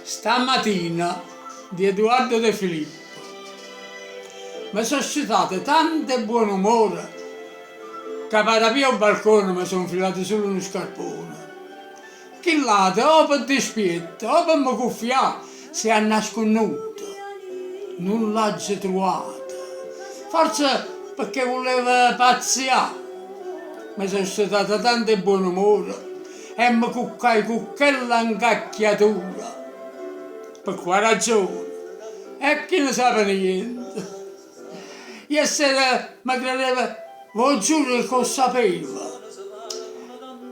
Stammatina di Eduardo De Filippo Me so' scetato tanto 'e buonumore ca p'arapì 'o balcone me so' 'nfilato sulo nu scarpone. Chill'ato o pe dispietto o pe me cuffià s'è annascunnuto, nun l'aggio truvato, forze pecché vuleva pazzià. Me so' scetato tanto 'e buonumore e me cuccai cu chella 'ncacchiatura. Pe qua' ragione? E chi ne sape niente. Iersera me credeva, v' 'o giuro ch' 'o ssapevo.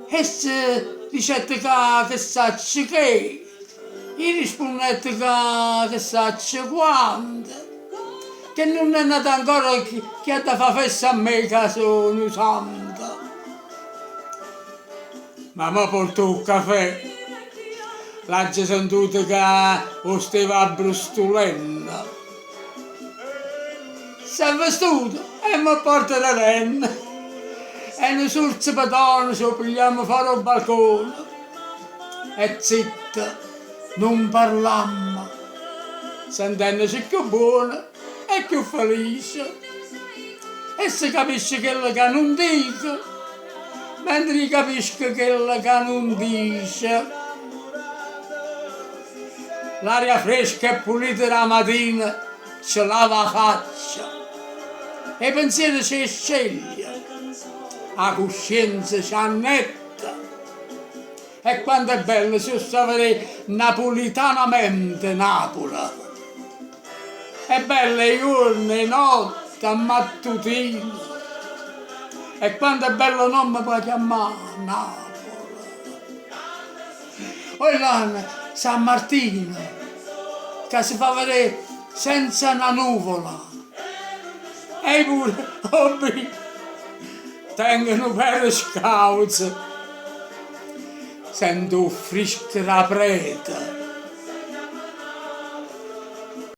Essa dicette ca che saccio che, io rispunnette ca che saccio quanto, che nun è nato ancora chi adda fa festa a me ca so' nu santo. Ma mo porto 'o ccafè, l'aggio sentuto ca 'o steva abbrustulenno. S'è vestuto e m' 'o porta rerenno e nu surzo pedone ce 'o pigliammo fore 'o balcone. E zitto, nun parlammo, sentennece cchiù buone e cchiù felice. Essa capisce chello ca nun dico, mentre io capisco chello ca nun dice. L'aria fresca e pulita d' 'a matina ce lava 'a faccia, 'e pensiere ce 'e sceglie, 'a cuscienza ce annetta. E quanto è bello si 'o ssa vedè napulitanamente Napule. È bella 'e juorno, 'e notte, a mattutino. E quanto è bello 'o nomme p' 'a chiammà Napule. Oi là San Martino ca se fa vedè senza na nuvola e i' pure 'o bbì tengo nu pere scauzo sento 'o ffrisco d' 'a preta.